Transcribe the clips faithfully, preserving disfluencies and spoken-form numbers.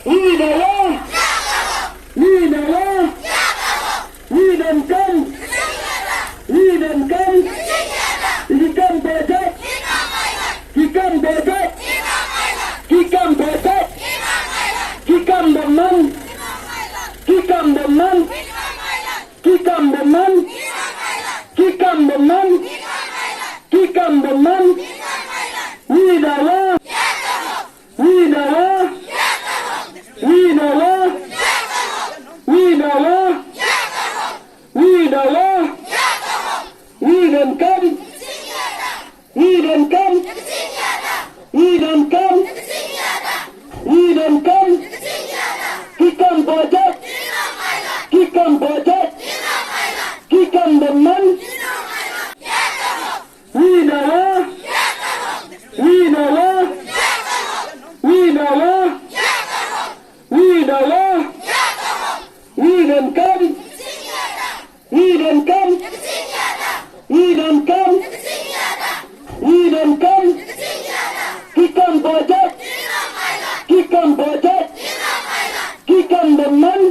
Wi dawa! Wi dawa! Wi donkam! Wi donkam! Ki kam poi jait! Ki kam poi jait! Ki kam poi jait! Ki kam bymman! Ki kam bymman! Ki kam bymman! Ki kam bymman! Ki kam bymman! Wi dawa! Wi dawa! Wi dawa! Wi dawa! Wi dawa! Wi donkam! Wi donkam! Wi donkam! Wi donkam! Ki kam poi jait! Ki kam poi jait! Ki kam bymman! Wi dawa! Wi dawa! Wi dawa! Wi dawa! Wi donkam! Wi donkam! Wi donkam! Wi donkam! Ki kam poi jait! Ki kam poi jait! Ki kam bymman!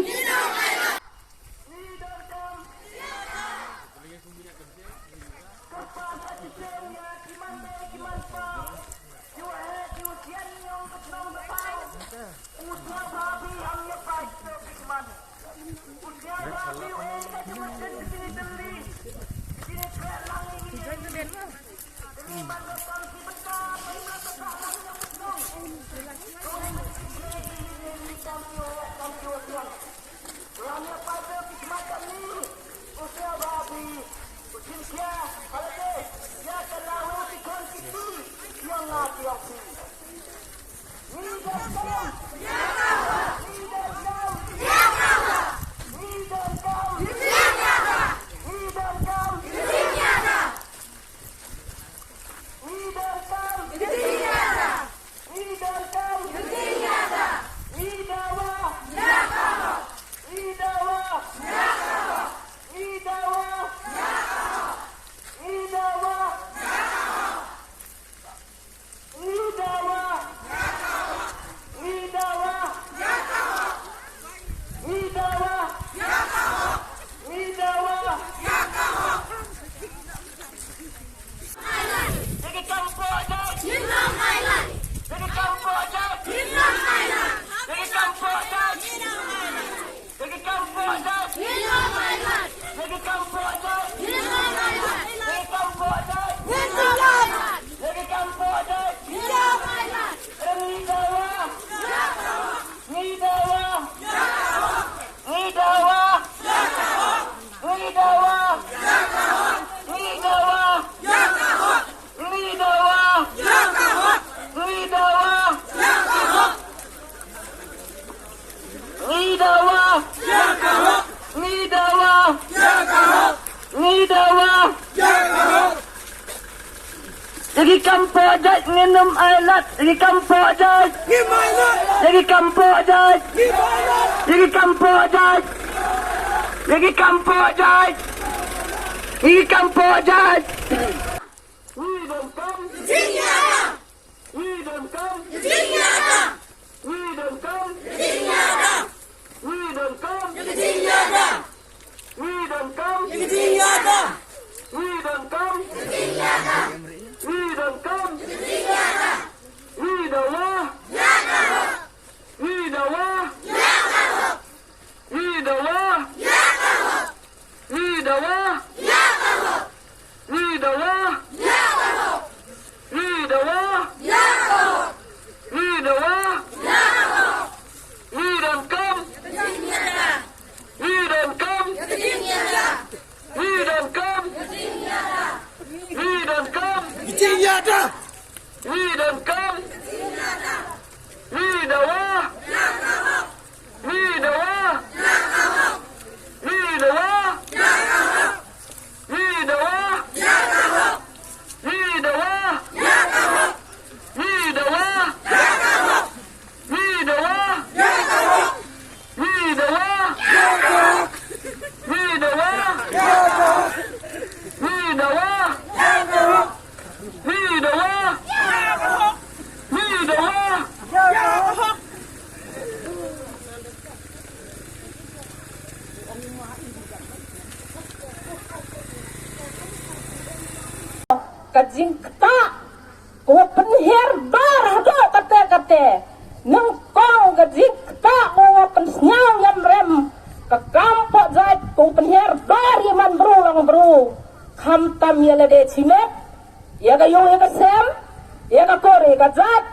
Ngi dawa! Ngi dawa! Ngi dawa! Ngi dawa! Ya ki kam poi jait ngin ym ai lad, ya ki kam poi jait. Ya ki kam poi jait. Ya ki kam poi jait. Ya ki kam poi jait. Ya ki kam poi jait. Wi donkam. Wi donkam. Wi donkam. Wi donkam. Wi donkam. Wi donkam. Wi donkam. Wi donkam. Wi dawa. Wi dawa. Wi dawa. Wi dawa. Wi dawa. Wi dawa. Wi dawa. Wi donkam. Wi donkam. Wi donkam. Wi donkam. Wi donkam. Wi dawa. Wi dawa. Wi dawa. jingktah, ko wa pynhiar dor hadooh katte katte. Nyngkong ka jingktah ko wa pynsñiaw yamrem ka kam poh jait, ko wa pynhiar dor ya man bru long bru. Khamtam ya lade chimet, ya ka yung ya ka sem, ya ka kor ya ka jait,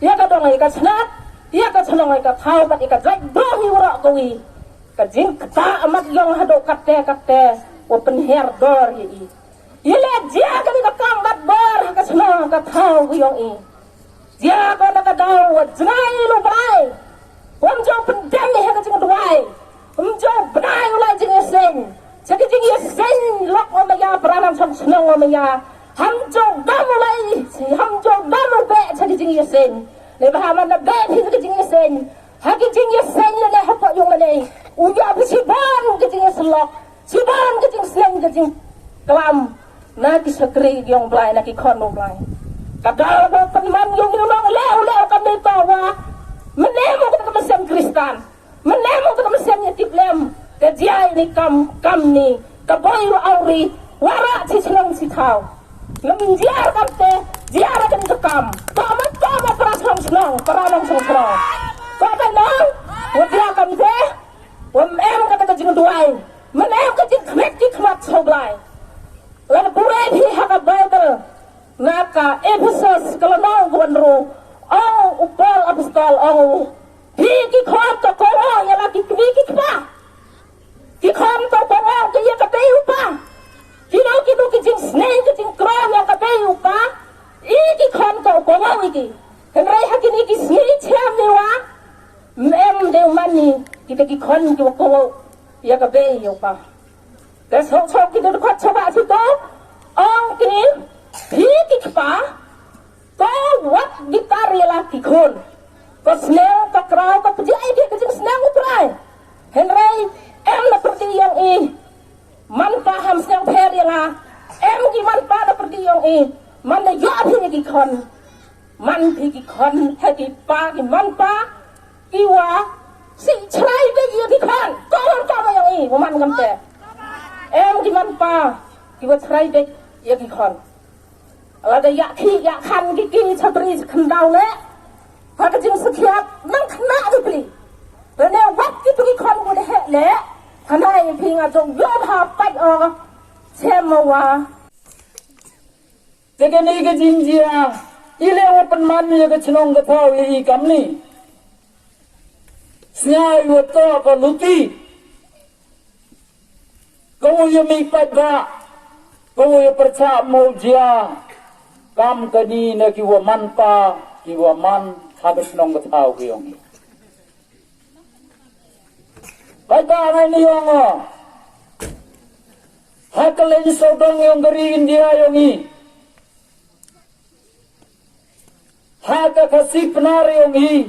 ya ka dong ya ka chnat, ya ka chnong ya ka thaw, kat ya ka jait dong ya waroh kawi. Ka jingktah mat yong hadooh katte katte wa pynhiar dor ya i. Ya le jia kani ka kam mat bor ha ka chnong ka thaw ka yong i. Jia ko na ka daw wa jngai lu Blai. Wam jooh pyndem i ha ka jingduwai. Wam jooh bnai u lai jingyaseng. Cha ka jingyaseng lok wa maya, para nongchong chnong wa maya. Ham jooh dam u lai, ham jooh dam u beh cha ka jingyaseng. Neibhah man da beh phi cha ka jingyaseng, ha ka jingyaseng lane hapoh yung mane, u yoh phi chibon ka jingyaslok, chibon ka jingsneng ka jingklam na ki shakri yong Blai, na ki khon u Blai. Ka daw wa pynman yong i u nongleh u leh u kam neita wa, mynne mo ka mynsiem Khristan, mynne mo ka mynsiem ya tiplem, ka jia ini kam, kam ni ka boi wa awri, waroh chi chnong chi thaw. Ngam jia kamte, jia ra kani ka kam. Toh ma, toh ma para chnong chnong, para nongchong chnong. Toh ma nong, wa jia kamte, wam em kata ka jingduwai, man em ka jingkhmat ki khmat cha u Blai. Lada pule phi ha ka Bible, na ka Ephesos ka lynnong ka wa ynru, ong u Paul apostol, ong u, phi ki khon toh kohnguh ya la ki kmie ki kpa. Ki khon toh kohnguh ki ya ka bei u pa. Kino kino ki jingsneng ki jingkren ya ka bei u pa, i ki khon toh kohnguh i ki. Hynrei ha kini ki sngi chem ni wa, em de u man ni kita ki khon ki wa kohnguh ya ka bei u pa. Te song song ki dkhot chwa chi to, ong ki, phi ki kpa, to wat bitar ya la ki khon. Ko sneng, ko kraw, ko pjai ki ka jingsneng u Trai. Hynrei em na pyrdi yong i, man pa ham sñiaw pher ya nga. Em ki man pa na pyrdi yong i, man da yoh phi ki khon. Man phi ki khon ha ki pa ki man pa ki wa sih chrai beit ya ki khon. Ko man pa ma yong i, wa man kamte. Em ki man pa ki wa chrai beit ya ki khon. Lada ya ki, ya khan ki ki cha bri cha khyndaw le, ha ka jingsakhiat nang khynnah ki pli. Lane wat ki tu ki khon ko de heh le, hanai phi nga jong yoh ha pait o, chem wa. Te kani ka jingjia, i le wa pynman ya ka chnong ka thaw ya i kamni. Sñiaw i wa toh ka luti. Ko u ya mih paidbah, ko u ya pyrchah mo jia, kam kani na ki wa man pa, ki wa man ha ka chnong ka thaw ki yong i. Paidbah ngai ni yong o. Ha ka leng sawdong yong ka ri India yong i. Ha ka Khasi Pnar yong i,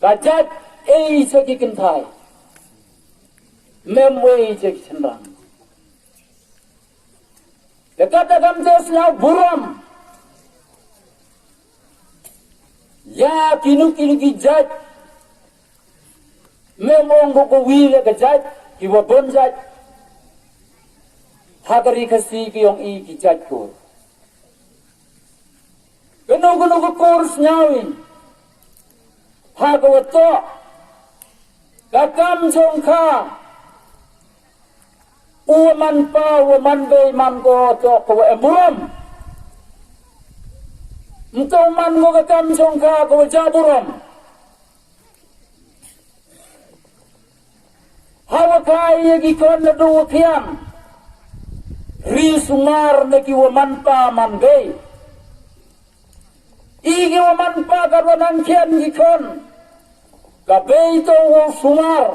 ka jait e i cha ki kynthai, mem e i cha ki chynrang. Te kata kamte sñiaw burom ya kinu kinu ki jait, mem ong ko ko wi le ka jait, ki wa bun jait. Ha ka ri Khasi ki yong i ki jait ko. Kano kano ka kur sñiaw i, ha ka wa toh ka kam chong kha, u wa man pa, u wa man bei, man ko toh ka wa em burom. Nto man ko ka kam chong kha ka wa ja burom. Ha wa khai ya ki khon na du wa khian, ri sumar na ki wa man pa man bei. I ki wa man pa ka wa nang khian ki khon, ka bei to wa sumar,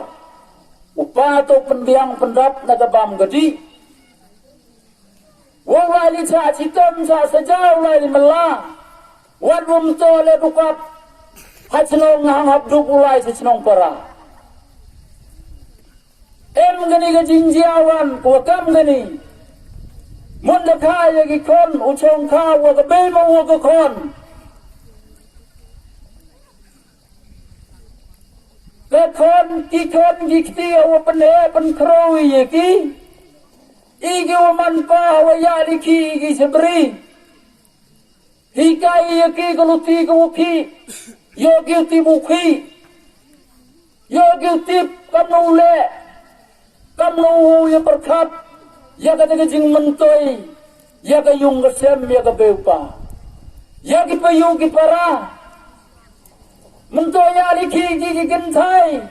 u pa to pynbiang pyndap na ka bam ka dih. Wow lai li cha chitom cha saja, wow lai li mala. Wat wom to le dukap ha chnong hang hap duk, wow lai cha chnong para. Em kani ka jingjia wan ko kam kani. Mun da kha ya ki khon, u chong kha wa ka bei mo wa ka khon. Ka khon, ki khon ki kti wa pynhe pynkhraw ya ki. I ki wa man pa wa ya li ki, ki chibri. Hikai ya ki ka luti ka wa khih, yoh ki u tip u khih, yoh ki u tip kamno u leh, kamno u ya pyrkhat ya ka, ka jingmyntoi ya ka yung ka sem, ya ka bei u pa, ya ki payu ki para. Myntoi ya li ki, ki, ki kynthai,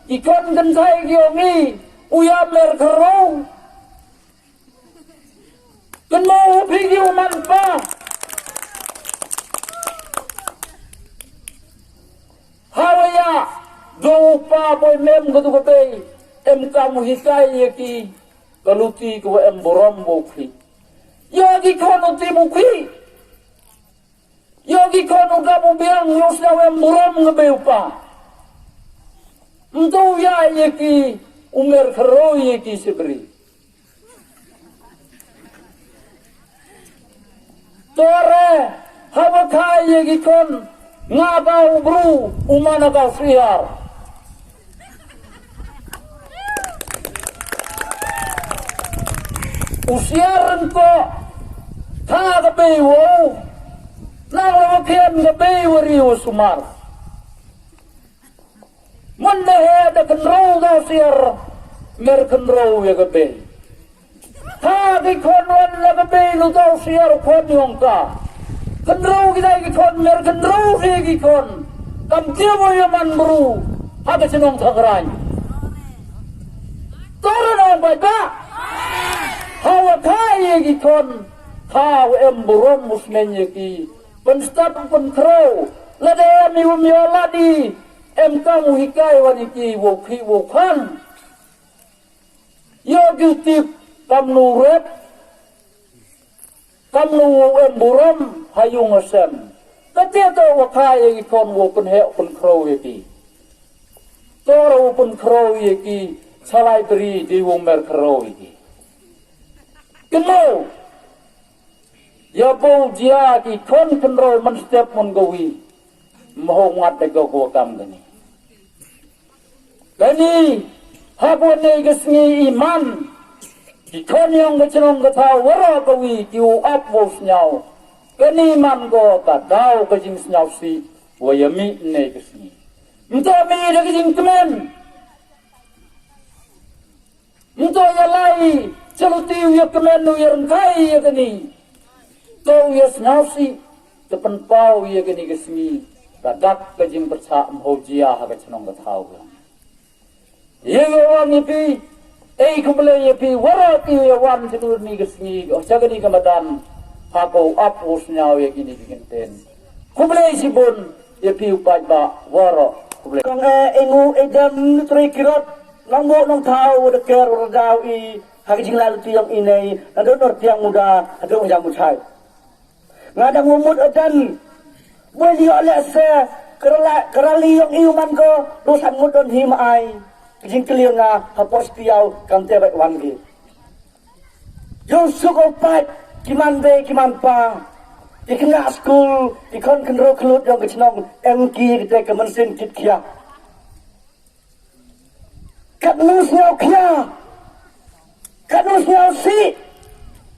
ki khon kynthai ki ong i, u ya mer kharou. Kynmaw u phi ki u man pa. Hawa ya, do u pa boi mem ka tu ka bei, em kam u hikai ya ki ka luti ka wa em burom bo u khih. Ya ki khon u tip u khih. Ya ki khon u dap u biang, yoh sñiaw em burom ka bei u pa. Ym tu ya ya ki u mer kharou ya ki sibri. Tore, hawa khai ya ki khon, nga ka u bru, u man ka u siar. U siar ko, tha ka bei wow, nang la wa khian ka bei wa ri wa sumar. Mun da he da kynrou da u siar, mer kynrou ya ka bei. Tha ki khon wan la ka bei lu da u siar khon yong ka. Kynrou ki dai ki khon, mer kynrou ki, ki khon. Kam tiaw ya man bru ha ka chnong Thangraiñ. Tore nong bai ba. Hawa khai ya ki khon, hawa em burom u smen ya ki. Pynstad pynkhrou, lada em i wa ym yoh lad i, em kam u hikai wa ni ki wow khih wow khan. Yoh ki u tip kamno u rep, kamno u em burom ha yung ha sem. Kate to wa khai ya ki khon wow pynheh pynkhrou ya ki. Tore wow pynkhrou ya ki, chalai bri di wow mer kharou ya ki. Kynmaw, ya bo jia ki khon kynrou mynstep mun ka wi. Mho ngat de ko ko kam kani. Kani, ha ko ne ka sngi i man. Ki khon yong ka chnong ka thaw waroh ka wi ki u ap wow sñiaw. Kani man ko ka daw ka jingsñiawsih wa ya mih ne ka sngi. Ym toh mih da ka jingkmen. Ym toh ya lai, cha luti u ya kmen u ya rynkai ya kani. Toh u ya sñiawsih, te pynpaw ya kani ka sngi, ka dak ka jingpyrchah mho jia ha ka chnong ka thaw ka. Ya ya wan ya phi, ei khublei ya phi, waroh ki ya wan cha kani ka sngi, cha kani ka madan, ha ko u ap u sñiaw ya kini ki kyntien. Khublei chibun, ya phi u paidbah, waroh, khublei. Kong e, e ngu, e dem, nu trei kirot, nong mo, nong thaw, da ker, da daw i, ha ka jinglai luti yong i nei, nadooh nor tiang muda, hadooh yam u chai. Nga dang u mut adan, boi li yoh leh se, ka rala-, ka rali yong i u man ko, du san mut don hi ma ai. Ka jingkylli yong nga, hapoh Spi Yaw, kamte bait wan ki. Yow suk u pait, ki man bei, ki man pa, ki khynnah skul, ki khon khynroo khyllood yong ka chnong, em ki kite ka mynsiem kit khia. Katnu sñiaw khia, katnu sñiaw sih,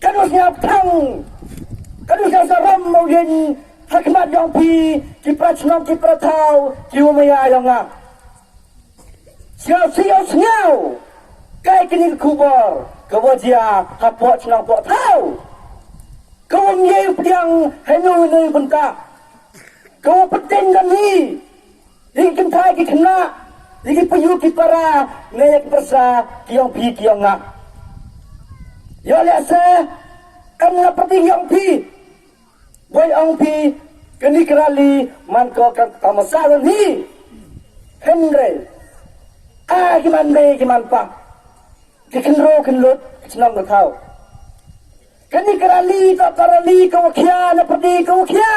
katnu sñiaw thang, katnu sñiaw sarom mo yin, ha khmat yong phi, ki para chnong, ki para thaw, ki u maya yong nga. Sñiaw sih yow sñiaw, kai kini ki khubor, ka wa jia, hapoh chnong poh thaw. Ka wa ym ye u pdiang, hei nu nu bynta. Ka wa pdiang kani, ya ki kynthai ki khynnah, ya ki payu ki para, ne ya ki pyrsa, ki yong phi ki yong nga. Yoh leh se, em nga pdiang yong phi. Boi ong phi, kani ka rali, man ko ka tamasa wan hi. Hynrei, a ki man bei, ki man pa, ki khynroo khyllood, chnong ka thaw. Kani ka rali, toh ka rali, ka wa khia, na pyrdi, ka wa khia.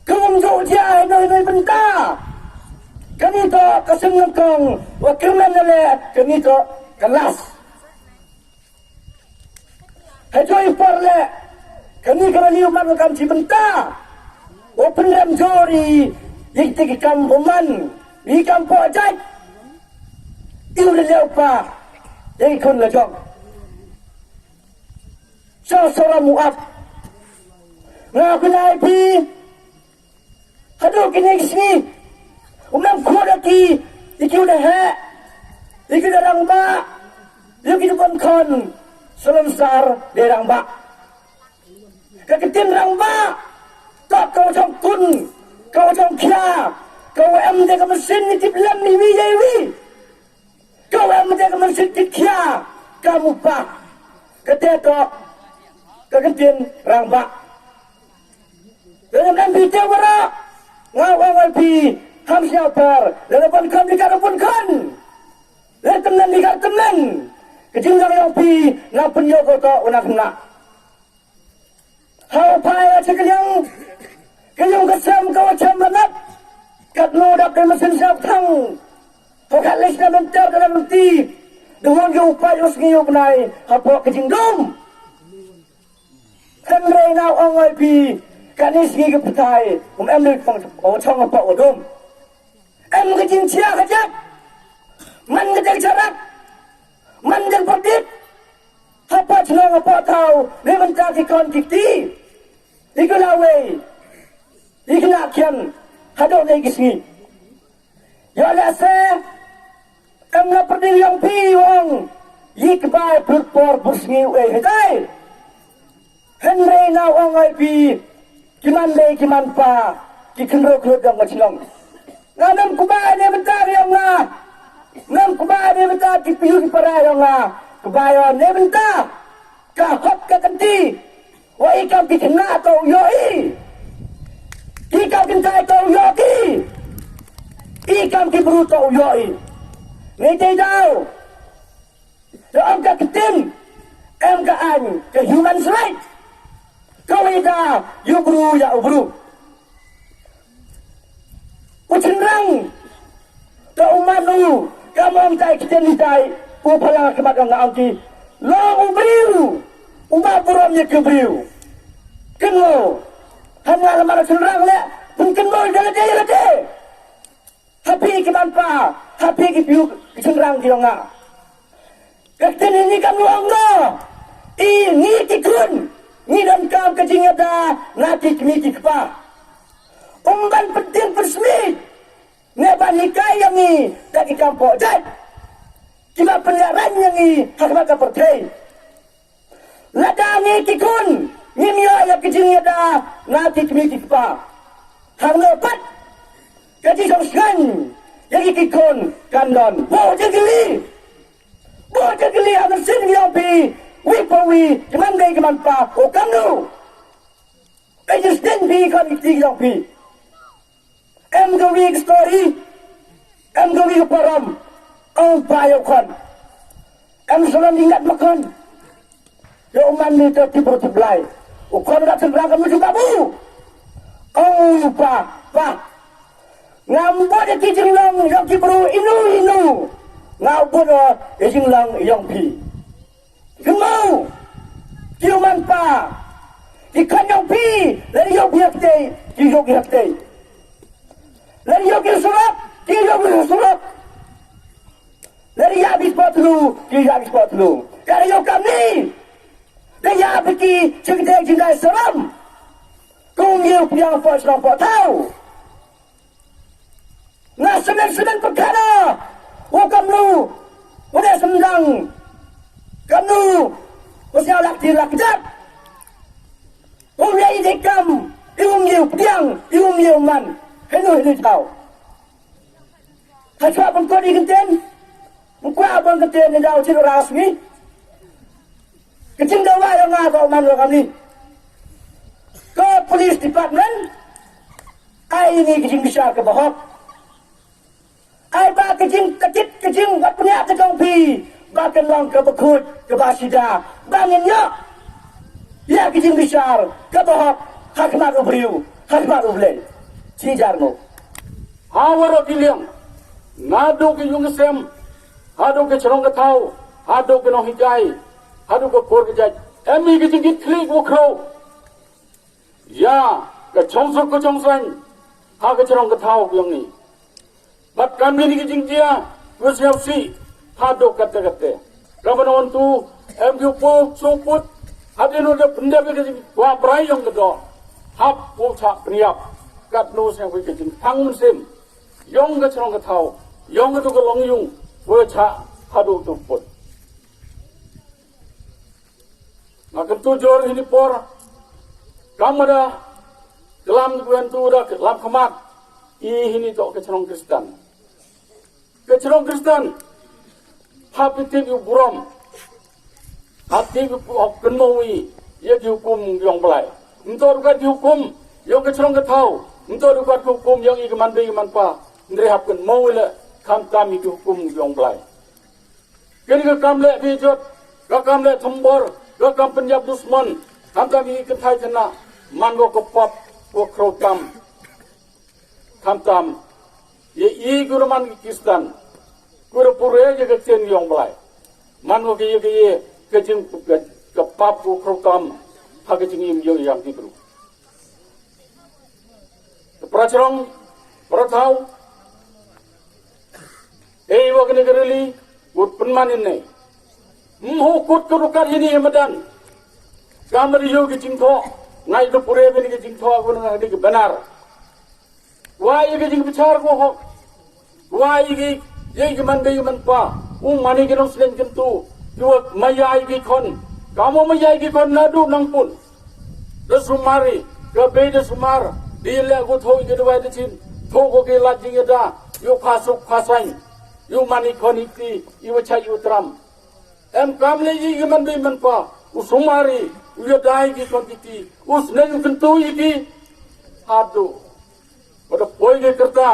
Ka wa ym jooh jia, hei nu, hei nu bynta. Kani toh ka seng nyngkong, wa kyrmen na leh, kani toh ka last. Hei jooh i por leh, kani ka rali u man ka kam chi bynta. Wa pynrem jor i, ya kite ki kam wa man, i kam poh jait. I u leh u pa, ya i khun la jong. Sa saram u ap. Nga khublei phi. Hadooh kini ki sngi, u mem khot ya ki, ya ki u da heh, ya ki u da rangbah, ya ki u da pynkhon, salonsar de rangbah. Ka ktien rangbah, toh ka wa chong kun, ka wa chong khia, ka wa em de ka mynsiem ni tip lem ni wi ye wi. Ka wa em de ka mynsiem tip khia, ka mu pa. Ka te toh, ka ktien rangbah. Lada em phi te waroh, nga ong oi phi, ham sñiaw par, lada pynkhon phi ka pynkhon. Lada tymmen phi ka tymmen. Ka jinglong yong phi, nga pynyoh ko toh, u na khynnah. Haw phai ya chi ka liang, ka yung ka sem ka wa chem ranap. Katno dap de mynsiem sñiaw thang. Haw khat leh sñiaw mynta ka dang mynti. Da won ka u pait u sngi u bnai, hapoh ka jingdum. Hynrei nga ong oi phi, kani sngi ka pyrthai, um em le pang, o chong pa o dum. Em ka jingchia ka jap. Man ka jingcharak. Man jingpyrdit. Hapoh chnong hapoh thaw, ne bynta ki khon ki kti. I ka lawei. I ka na khian. Hadooh ne ki sngi. Yoh lehse, em na pyrdi yong phi ong, i kbai pyrpor pyrsngi u e hetai. Hynrei na ong oi phi, ki man dei ki man pa, ki khynroo khynroo dong ka chnong. Nga mem kbai ne bynta yong nga, mem kbai ne bynta ki phi ki para yong nga, kbai ne bynta ka hok ka kynti. Wa i kam ki khynnah toh u yoh i. I kam ki kynthai toh u yoh ki. I kam ki bru toh u yoh i. Ni te daw. Te em ka ktien, em ka aiñ, ka human right. Ka wei da, yow bru ya u bru. U chynrang, ka u man u, ka mong tai ktien ni tai, u phalang khmat ong nga ong ki. Long u briew, u ba burom ya ki briew. Kynmo, han nga la man u chynrang le, pynkynmo da lade lade. Ha phi ki man pa, ha phi ki phi u chynrang ki ong nga. Ka ktien ini kam long no. I ngi ki khun, ngi donkam ka jingyada, na ki kmie ki kpa. Um ban pyntip pynsmit, ne ban hikai ya ngi, da ki kam pok jait. Ki ba pynlehrain ya ngi, ha khmat ka pyrthei. Lada ngi ki khun, ngim yoh ya ki jingyada, na ki kmie ki kpa. Hangno pat, ka jingchong sngain, ya ngi ki khun, kan don. Wow, jingkylli. Booh jingkylli ha mynsiem yong phi, wi pa wi, ki man dei ki man pa, o kamnu. Ka jingsteng phi khon ki kti yong phi. Em ka wi ka story, em ka wi ka parom, ong pa yow khon. Em salam ingat ma khon. Yow man ni te tip bru tip blai. U khon da chynrang kamnu jubab u. Ong u pa, pa. Ngam bud ya ki jinglong yong ki bru inu inu. Nga u bud ya jinglong yong phi. Kynmo, ki u man pa. Ki khon yong phi, lada yoh phi ha ktei, ki yoh ki ha ktei. Lada yoh ki ha surok, ki yoh ki ha surok. Lada yah phi spot thlu, ki yah phi spot thlu. Lada yoh kamni, lada yah phi ki, chingdei chingdai saram. Kum yow pdiang pok shnong pok thaw. Nga semen semen pyrkhat o, wa kamnu, wa da semdang, kamnu, wa sñiaw lak ti lak jat. Wa ya i de kam, i um yow pdiang, i um yow man, henu henu thaw. Ha chwa pynkhot i kyntien, Ym kwah ban kyntien ni daw chit u rasmi. Ka jingdawa yong nga ka u man wa kamni. Ka police department, ai ini ka jingbishar ka bahok. Ai ba ka jingtakit, ka jingwat pynïap ta kong phi. Ba kan long ka bakhuid, ka basida. Ba ngin yoh. Ya ka jingbishar ka bahok. Ha khmat u briew, ha khmat u Blei. Chi jar ngo. Ha waroh ki liang, nadooh ka yung ka sem, hadooh ka chnong ka thaw, hadooh ka nonghikai, hadooh ka kur ka jait, em i ka jingkitkhlieh wa khraw. Ya ka chongsuk ka chongsaiñ ha ka chnong ka thaw yong i. Bad kam ini ka jingjia wa sñiawsih hadooh katte katte. Ka ban ong tu, em ki u pud, sngewpud, hadien u da pyndep ka jingkwah brai yong ka dor. ap u chah pynyap katnu seng wi ka jingthang mynsiem yong ka chnong ka thaw, yong ka tu ka longyung, wa chah haduh tu put. Nga kyntu jor hini por, kam da klam kyntu da klam khmat, i hini toh ka chnong Kristan. Ka chnong Kristan, hap i tip i burom, hap tip i pu-, hap kynmaw i ya ki hukum yong Blai. Ym toh du kat ki hukum yong ka chnong ka thaw, ym toh du kat ki hukum yong i ka manbei ka manpa, hynrei hap kynmaw i le khamtam i ki hukum yong Blai. Kani ka kam leh bejot, ka kam leh thombor, ka kam pynyap dusmon, khamtam i kynthai khynnah, man ko ka pap, ko khraw tam. Khamtam, ya i ku da man ki Kristan, ku da pure ya ka ktien yong Blai. Man ko ka ya ka ya, ka jing, ka, ka pap ko khraw tam, ha ka jingim yong i yang ki bru. Ka para chnong, para thaw, ei wa kani ka rally, u pynman i ne. Mhu kut ka rukat hini madan. Kam da yoh ki jingthoh, ngai da pure bini ki jingthoh, ko na di ki banar. Wa ya ki jingbichar ko hok. Wa ya ki, ya ki manbei manpa. U mani ki nongsneng kyntu. Ki wa maya ya ki khon. Kam wa maya ya ki khon nadu nangpun. Da sumar i, ka bei da sumar. Di le ko thoh i ki dawai da chin. Thoh ko ki lad jingyada. Yow khasuk khasang. Yow mani khon i kti. Yow chai yow tram. Em kam le i ki manbei manpa, u sumar i, u yada i ki khon ki kti, u sneng kyntu i ki, haduh. Wa da poi ki kyrta,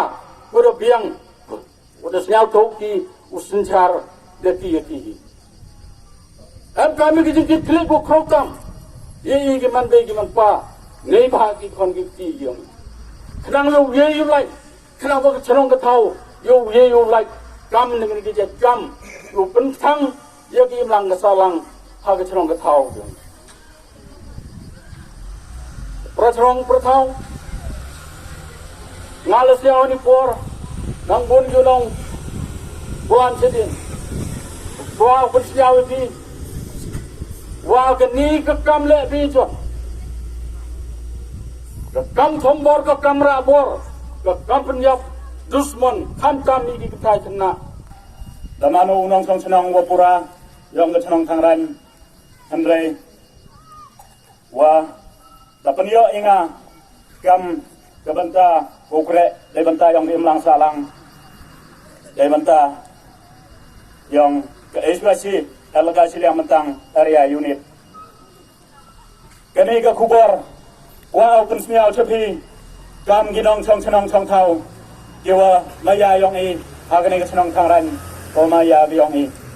wa da biang, wa da sniaw thoh ki, u synchar, da ki ya ki hi. Em kam i ki jingkitkhlieh ko khraw tam, ya i ki manbei ki manpa, neibhah ki khon ki kti yong. Khnang yow ye yow lai, khnang wa ka chnong ka thaw, yow ye yow lai, kam ne ki jait kam, yow pynthang, ya ki imlang ka sahlang, ha ka chnong ka thaw. Para chnong para thaw, nga la sniaw ni por, nang bun ki nong, buan sedin. Wa pynsniaw i phi, wa kani ka kam leh bejot. Ka kam thombor, ka kam rah bor, ka kam pynyap dusmon, khamtam i ki kynthai khynnah. Da man u nongchong chnong wa pura, yong ka chnong Thangraiñ, hynrei, wa, da pynyoh i nga, kam, ka bynta, ko kreh, dei bynta yong ka imlang sahlang, dei bynta, yong ka H Y C, Elaka Chilliang Myntang, Area Unit. Kani ka khubor, wa u pynsniaw cha phi, kam ki nongchong chnong chong thaw, ki wa maya yong i, ha kani ka chnong Thangraiñ, ko maya yong i.